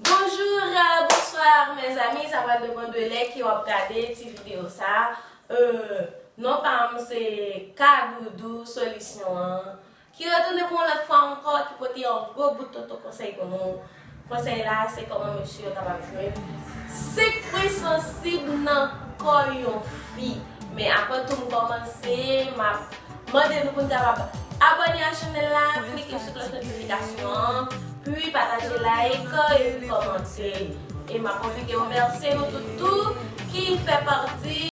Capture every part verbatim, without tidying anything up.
Bonjour, euh, bonsoir, mes amis. Sa va depann de lè ke w ap gade ti videyo sa. Euh, non pa m se Kadoudou Solisyon an, ki retounen pou yon lòt fwa ankò, ki pote yon gwo bout tonton konsèy pou nou. Konsèy la, se kòman mesye yo kapab jwenn senk pwen sansib nan kò yon fi. Men avan tou m kòmanse, m ap mande nou pou n kapab abòne a chanèl la, klike sou klòch notifikasyon an, pi pataje, like, epi kòmante. E m ap pwofite remèsye nou tout tou ki fè pati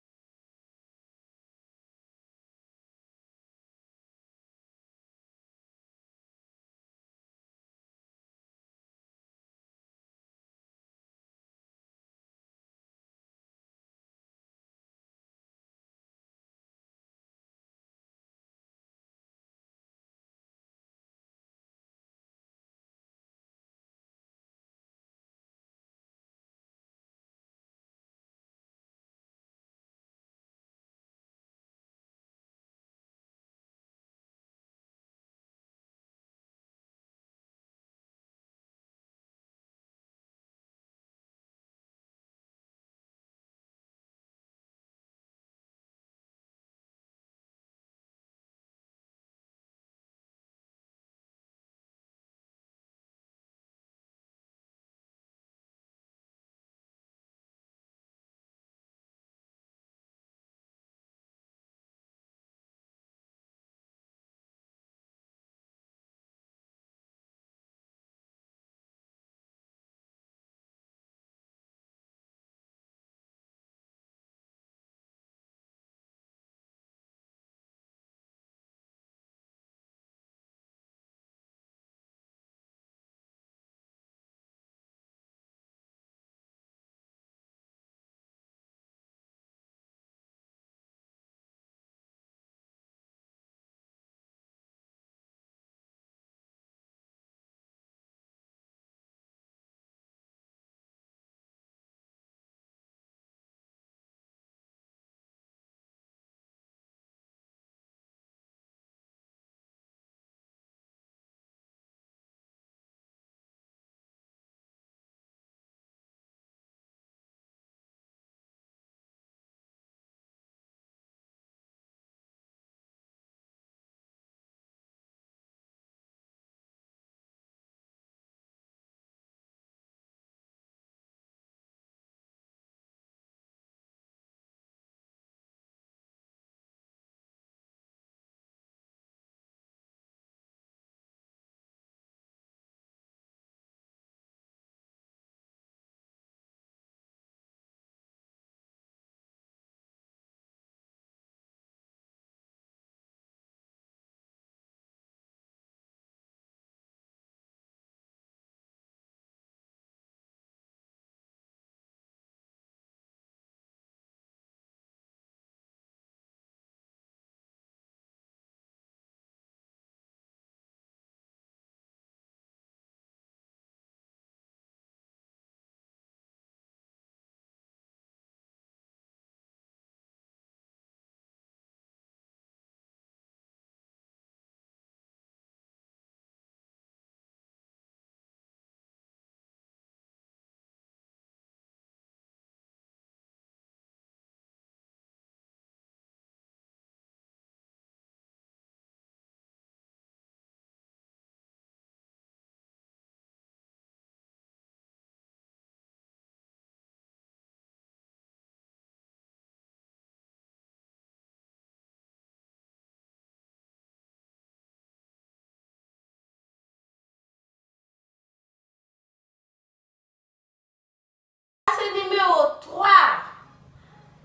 Sa se nimewo twa.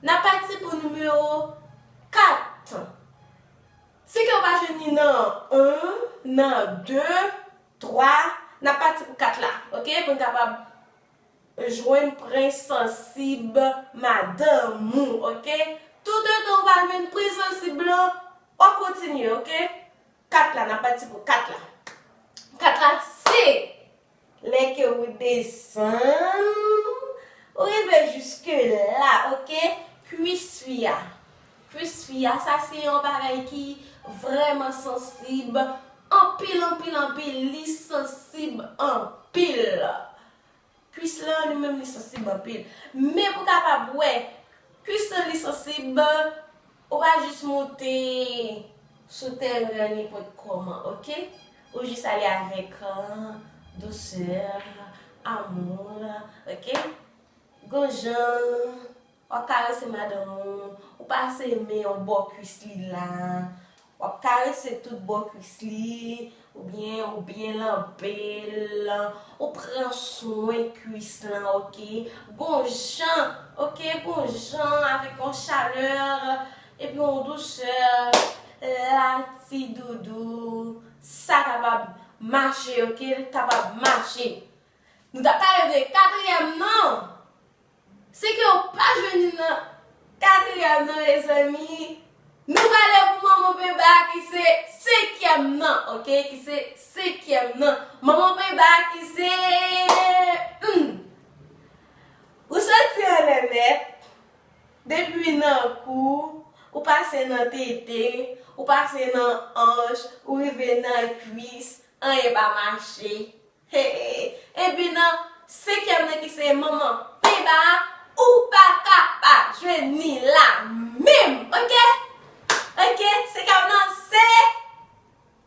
N ap pati pou nimewo kat. Si ke w pa jwenn li nan en, nan de, twa, n ap pati pou kat la, oke? Pou n kapab jwenn pwen sansib madanm ou, oke? Toutotan w pa jwenn pwen sansib lan, w ap kontinye, oke? Kat la, n ap pati pou kat la. Kat la, se lè ke ou desann, ou rive jiske la, oke? Kwis fi a. Kwis fi a, sa se yon bagay ki vrèman sansib. Anpil, anpil, anpil, li sansib anpil. Kwis lan li menm li sansib anpil. Men pou kapab wè kwis lan li sansib, ou pa jis monte sou tèren nenpòt kòman, oke? Ou jis ale avèk, euh, dousè, amou, oke? Gon jan w ap karese madanm ou, ou pase men w bò kwis li la, w ap karese tout bò kwis li, oubyen ou byen lanbe l, ou pran swen kwis lan, oke? Gon jan, oke? Gon jan avèk yon chalè, epi yon dousè, la ti doudou, sa kapab mache, oke? Kapab mache. Nou t ap pale de katriyèm nan. Si ke w pa jwenn li nan katriyèm nan, mezanmi, nou prale pou manman penba ki se senkyèm nan, oke? Ki se senkyèm nan. Manman penba ki se, hmm, ou soti anlè nèt, depi nan kou, ou pase nan tete, ou pase nan anch, ou rive nan kwis, anyen pa mache. Hey, epi nan senkyèm nan ki se manman penba a, ou pa ka pa jwenn li la menm, oke? Oke, senkyèm nan se,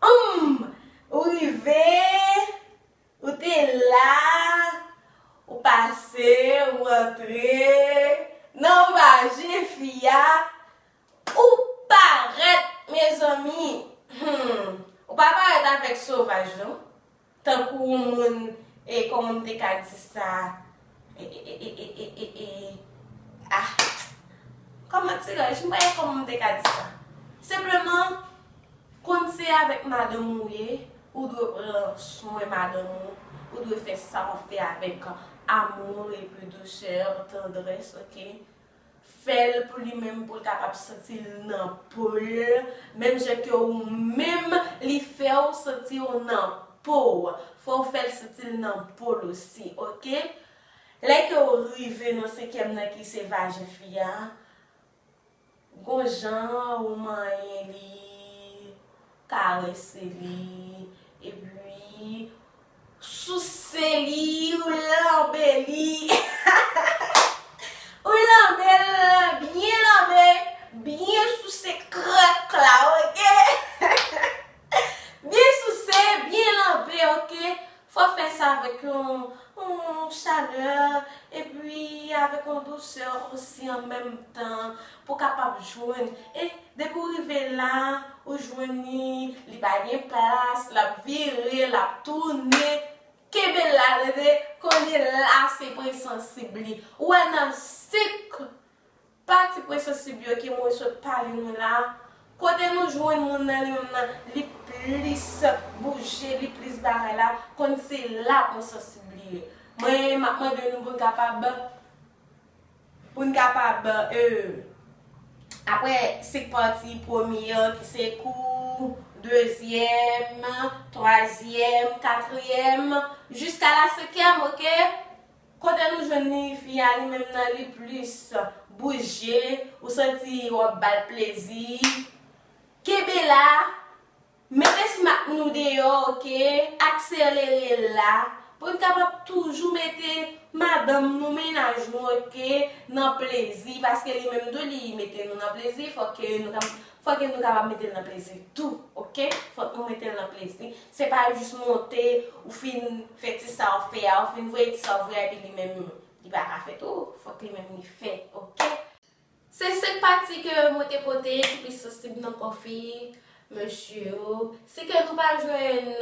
hmm, ou rive, ou te la, ou pase, ou rantre nan vajen fi a, ou parèt, mezanmi. Hmm, ou pa parèt avèk sovaj, non. Tankou yon moun, e, kòman m te ka di sa? E, e, e, e, e, e, e, e, ah, kòman ti laj, m pa wè kòman m te ka di sa. Senpleman, konn se avèk madanm ou ye, ou dwe pran swen madanm ou, ou dwe fè sa w ap fè avèk amou epi dousè, tandrès, oke? Fè l pou li menm, pou l kapab santi l nan po l, menm jan ke ou menm li fè w santi w nan po w. Fò w fè l santi l nan po l osi, oke? Lè ke w rive nan senkyèm nan ki se vajen fi a, gon jan ou manyen li, karese li, epi souse li, ou lanbe li. Ou lanbe l, byen lanbe, byen souse krèk la, oke? Byen souse, byen lanbe, oke? Fò fè sa avèk yon, yon chalè, epi avèk yon dousè osi an menm tan, pou kapab jwenn. E depi w rive la, ou jwenn li, li pa gen plas, l ap vire, l ap tounen. Kenbe l la, tande, konnen la se pwen sansib li. Ou wè nan sik pati pwen sansib yo ke mwen sot pale nou la, kote nou jwenn moun nan li menm nan, li plis bouje, li plis bagay la, konn se la pwen sansib li ye. Mwen, m ap mande nou pou n kapab, pou n kapab, euh, apre sik pati premye an ki se kou, dezyèm, twazyèm, katriyèm, jiska la senkyèm, oke? Kote nou jwenn li, fi a li menm nan li plis bouje, ou santi w ap ba l plezi. Kenbe la, mete smak nou deyò, oke? Akselere l la, pou n kapab toujou mete madanm nou, mennaj nou, oke, nan plezi, paske li menm tou li mete nou nan plezi, fòk ke nou kab-, fòk ke nou kapab mete l nan plezi tou, oke? Fòk nou mete l nan plezi. Se pa jis monte, ou fin fè ti sa w fè a, ou fin voye ti sa w voye a, epi li menm, li pa ka fè tou, fòk li menm li fè, oke? Se senk pati ke mwen te pote ki pi sansib nan kò fi mesye yo. Si ke nou pa jwenn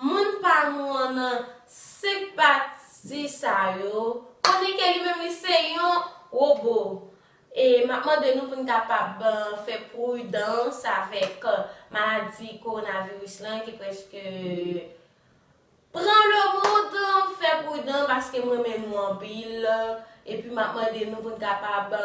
moun pa nou an nan senk pati sa yo, konnen ke li menm li se yon wobo. E m ap mande nou pou n kapab, euh, fè pridans avèk, euh, maladi kowonaviris lan ki prèske pran lemonn, fè pridan paske m renmen nou anpil. Epi m ap mande nou pou n kapab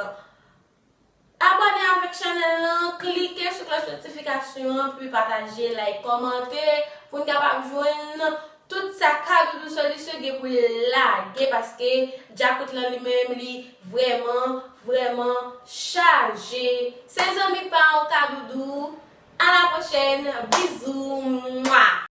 abòne avèk chanèl lan, klike sou klòch notifikasyon an, pi pataje, like, kòmante, pou n kapab jwenn tout sa Kadoudou Solisyon gen pou l lage, paske djakout lan li menm, li vrèman, vrèman chaje. Se zanmi pa w Kadoudou. A la pwochèn. Bizou. Mwa.